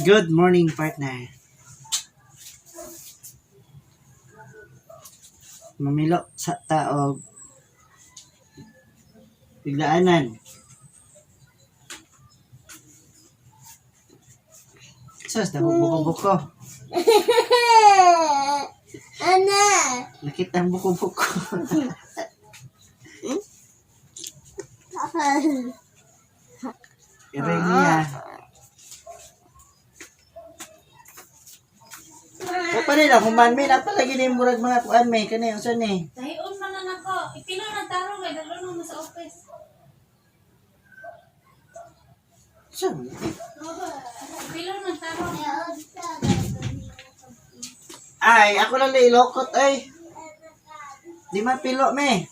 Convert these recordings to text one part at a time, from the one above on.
Good morning, partner. Mamilo sa taog biglaanan. Sus, dako buko-buko. Ana. Nakita ang buko-buko. Iring niya. O pa rin, human may napalagi ni murag mga kuan may kani unsa ni? Dahion man na nako. Ipilo na tarong kay dalo na mo sa office. Sa Ipilo na tarong. Ay, ako lang ilokot ay. Di mapilo me.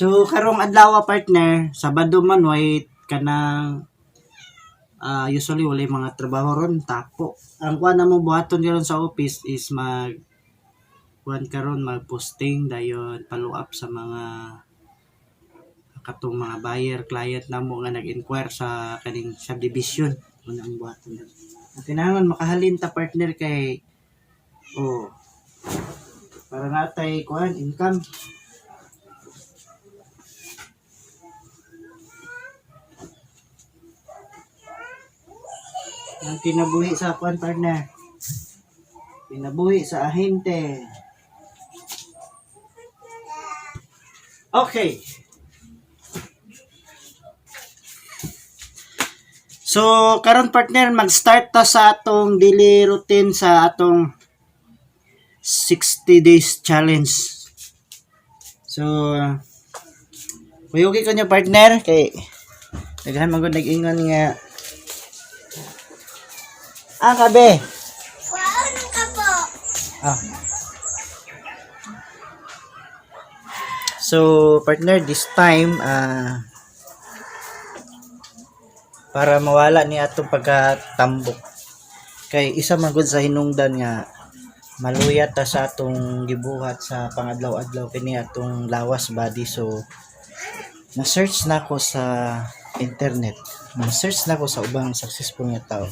So karong adlaw, partner, Sabado man way kanang usually walay mga trabaho ron tapo. Ang kuan na mo buhaton karon sa office is mag kuan karon, mag-posting dayon follow up sa mga katong mga buyer client namo nga nag-inquire sa kaning subdivision. Muna ang buhaton doon. Ang kinahanglan makahalin ta, partner, kay oh para natay kuan income. Ang kinabuhi sa kuan, partner. Kinabuhi sa ahente. Okay. So, karon, partner, mag-start ta sa atong daily routine sa atong 60 days challenge. So, kuyugi ko niyo, partner, kay daghan man gud nag-ingon nga ah kabe. Waon ka po. Ah. So, partner, this time, para mawala ni atong pagkatambok. Kay isa man gud sa hinungdan nga maluya ta sa atong gibuhat sa pangadlaw-adlaw kini atong lawas, body. So na-search na ako sa internet. Na-search na ako sa ubang successful nga tao.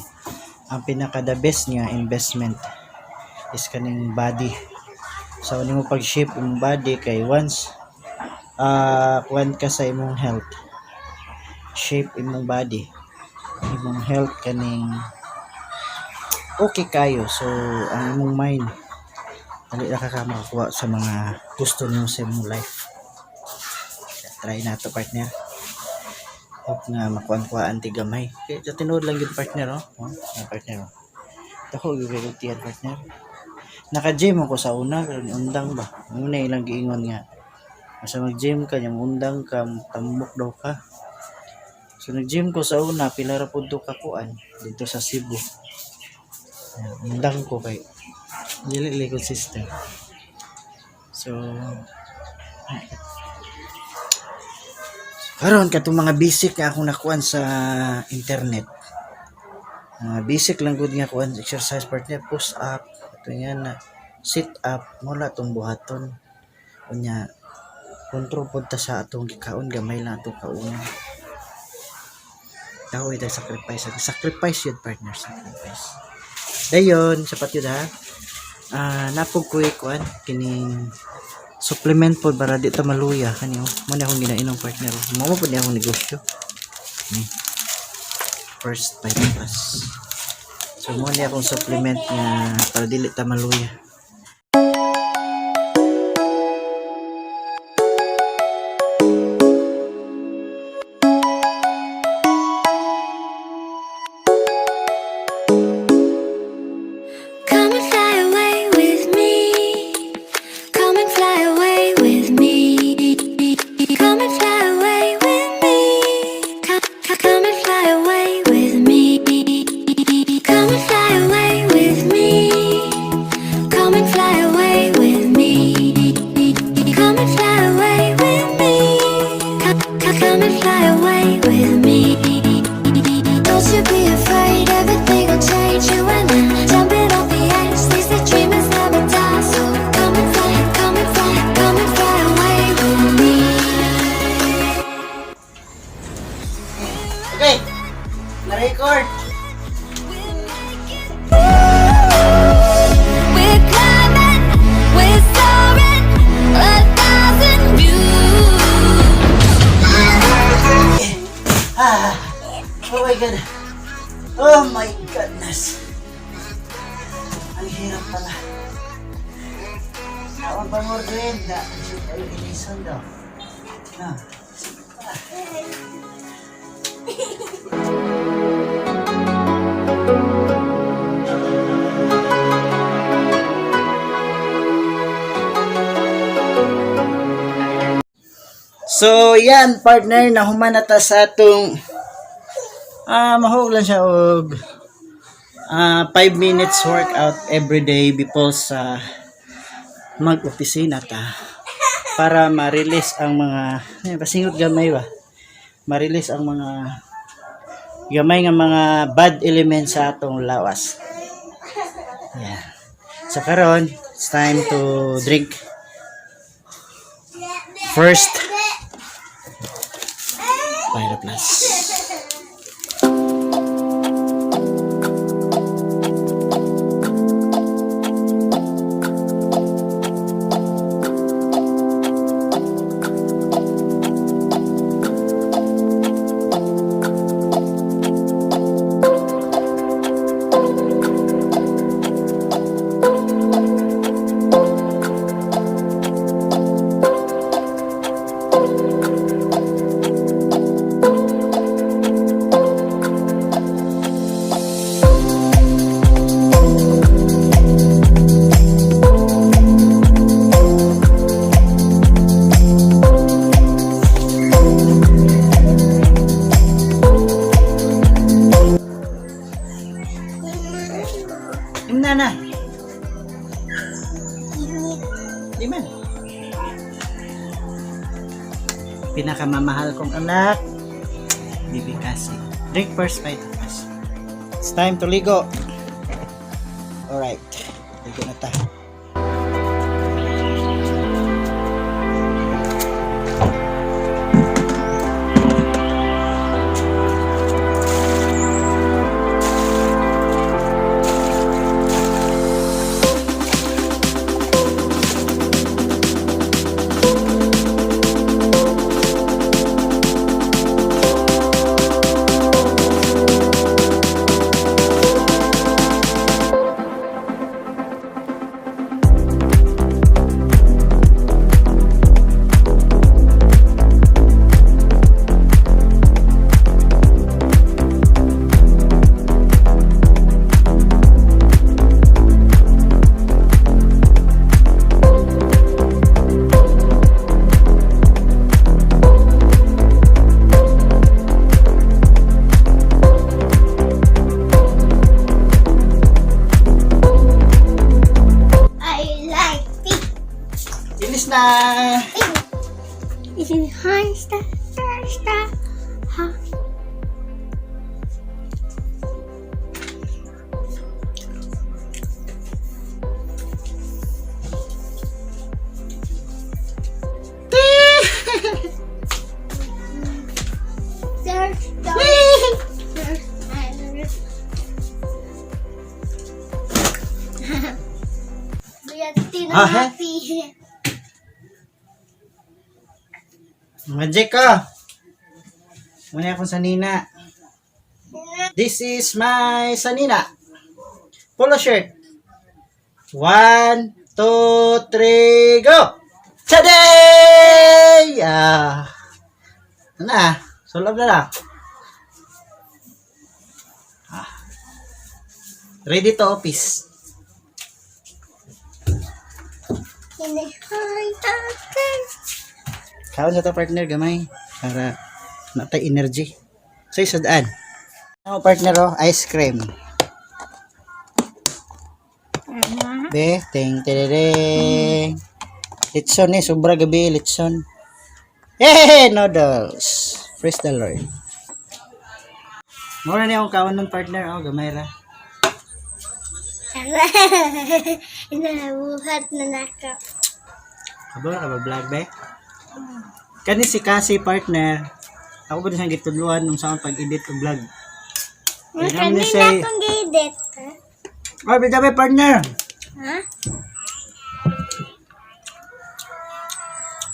Ang pinaka the best nga investment is kaning body. So nimo pag shape imong body kay once kuan ka sa imong health, shape imong body, imong health kaning okay kayo. So ang imong mind dali ra ka makakuha sa mga gusto nimo sa imong life. Try na to, partner. Hope nga makuan-kuan ti gamay. Kay sa tinuod lang gyud, partner, oh. Oh, ah, partner, oh. Dako gyud kay tiyan, partner. Naka-gym ako sa una pero undang ba. Muna ilang giingon nga basta mag-gym ka nya undang ka, tambok daw ka. So nag-gym ko sa una pila ra pud to ka kuan dito sa Cebu. Ayan, undang ko kay dili lay consistent. So karon katong mga basic nga akong nakuan sa internet. Mga basic lang gud nga kuan exercise, partner, push up, ato nga na sit up, mula tong buhaton. Unya kontrol pud ta sa atong gikaon, gamay lang atong kaonon. Tao ita sacrifice, sacrifice yun, partner, sacrifice. Dayon, sapat yun ha. Napog ko kuan kining supplement pod para di ta maluya kani oh. Mo na akong ginainom, partner. Mo mo pud ni akong negosyo. Ni. First Vita Plus. So mo ni akong supplement nga para dili ta maluya. Come and fly away with me. Come and fly away with me. Come and fly away with me. Come, come and fly away with me. Come and fly away with me. Come my God. Oh my goodness. Ang hirap pala. Ako pa mo rin na ay inisan daw. Na. Sige pa. So, yan partner, nahuman na ta sa atong mahog lang siya og 5 minutes workout every day before sa mag-opisina ta para ma-release ang mga pasingot gamay ba, ma-release ang mga gamay nga mga bad elements sa atong lawas. Yeah. So karon, it's time to drink first Vita Plus. Imna na. Di man. Pinakamamahal kong anak, Bibi Kasi. Drink first, Vita Plus. It's time to ligo. Alright. Ligo na ta. I like pink. Finish na! Pink. Is high star, star, star. Ha. There's the Ah, he? Magic ko! Muna akong sanina. This is my sanina. Polo shirt. 1, 2, 3, go! Today! Ano na? Sulab na lang. Ah. Ready to office. Kaon sa to partner gamay para natay energy. So isudaan. Ako partner oh, ice cream. Be, ting terereng. Litson eh, sobra gabi litson. Hey, noodles. Praise the Lord. Mura ni akong kaon ng partner oh, gamay ra. Inabuhat na nako. Kabalo ka ba vlog be? Kani si Cassie partner. Ako ba siyang gitudluan nung sa akong pag-edit og vlog. Kaya naman Kani siya na akong gidit. Ha? Oh, bida be partner. Ha?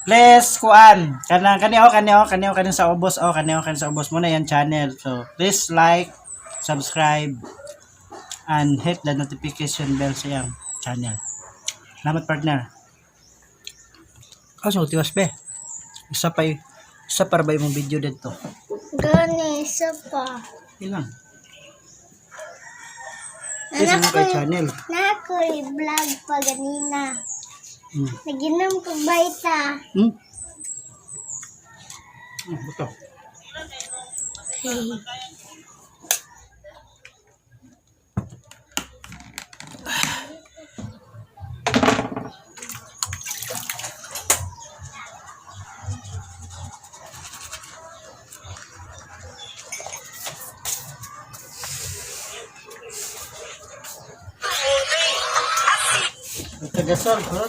Please kuan kanang kani oh, kani oh, kani oh, kani sa ubos oh, kani oh, kani sa ubos mo na yan channel. So please like, subscribe and hit the notification bell sa iyang channel. Salamat, partner. Kaso tiwas be. Isa pa ba imong video dito? Gani, isa pa. Ilang? Please ano kay channel. Nakoy vlog pa ganina. Naginom ko baita. Buto. Hey. Tagasol, bro.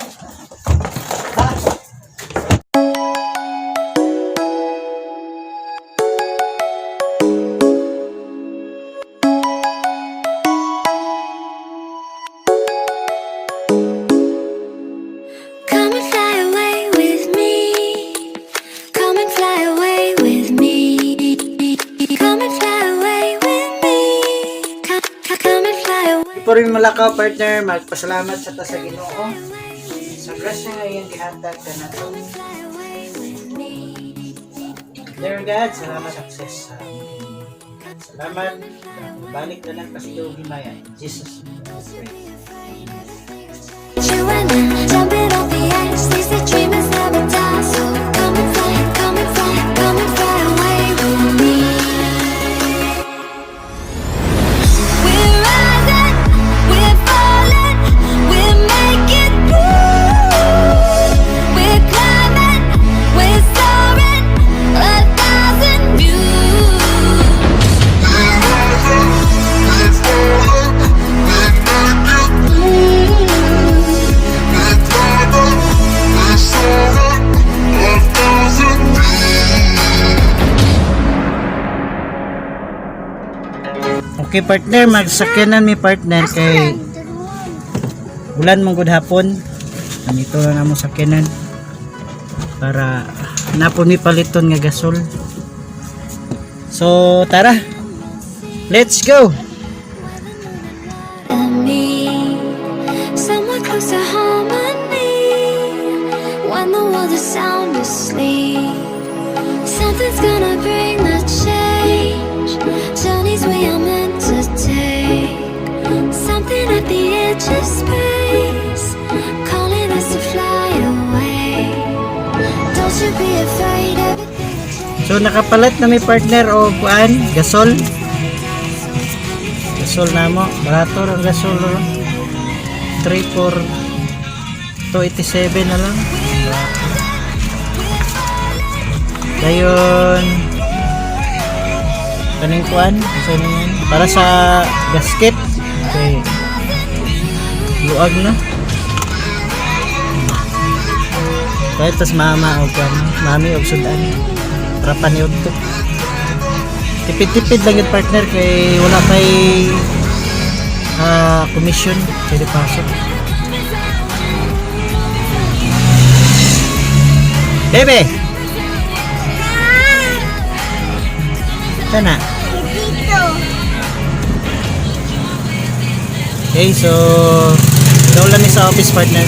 Come and fly away with me. Come and fly away with me. Come and fly away with me. Come, come and fly away. Before mi malakaw, partner, magpasalamat sa ta sa Ginoo. Sa grasya nga iyang gihatag kanato. Fly away with me. Dear God, salamat sa success. Salamat. Balik na lang kasi himaya. In Jesus' name we pray. You and I jumping off the edge. They say dreamers never die. So come and fly, come and fly, come and fly away with me. We're rising, we're falling, we'll make it through. We're climbing, we're soaring, a thousand views. Okay, partner, magsakyanan mi, partner, kay ulan mong good hapon. Ganito lang among sakyanan para napon mi paliton nga gasol. So tara. Let's go. And me somewhere close to harmony. When the world is sound asleep, something's gonna bring the change. Journeys we are meant to take. Something at the edge of space, calling us to fly away. Don't you be afraid, everything will change. So nakapalit na mi, partner, o kuan, gasol. Gasol na mo, barato ang gasol ro. 3 4 287 na lang. Dayon kaning kuan, asa na yan? Para sa gasket. Okay. Luag na. Kahit tas mama o kuan, mami og sudan. Para paniod to. Tipid-tipid lang yun, partner, kay wala kay commission kay pasok. Bebe! Sana. Dito. Okay, so daw lang ni sa office, partner.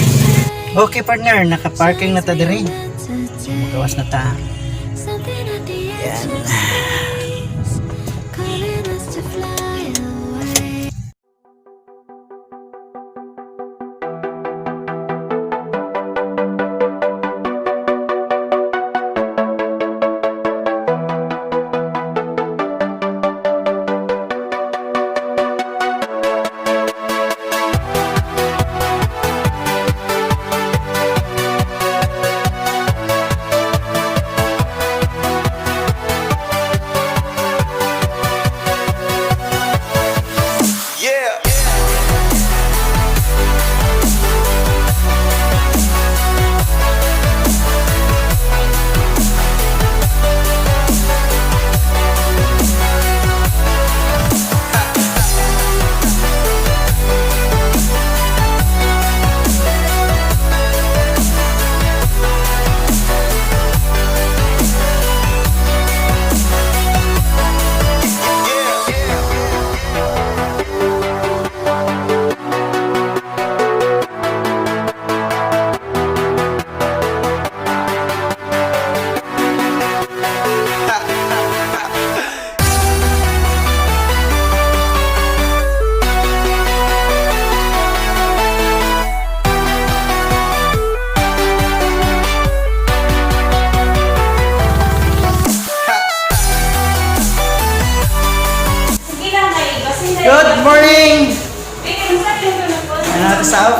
Okay, partner, naka-parking na ta diri. Magawas na ta. Something at the edge of space, calling us to fly away.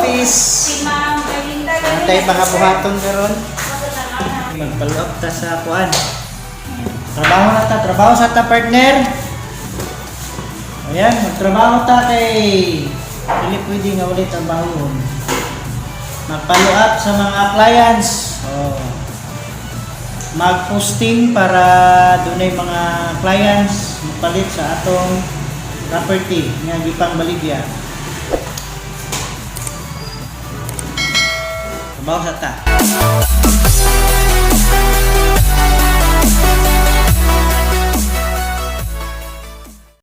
office. Si Ma'am Erlinda. Antay mga buhaton karon. Mag-follow up ta sa kuan. Trabaho na ta, trabaho sa ta, partner. Ayan, magtrabaho ta kay dili pwede nga ulit trabaho. Mag-follow up sa mga clients. Oh. Mag-posting para dunay mga clients mapalit sa atong property nga gipang baligya. Trabaho sa ta.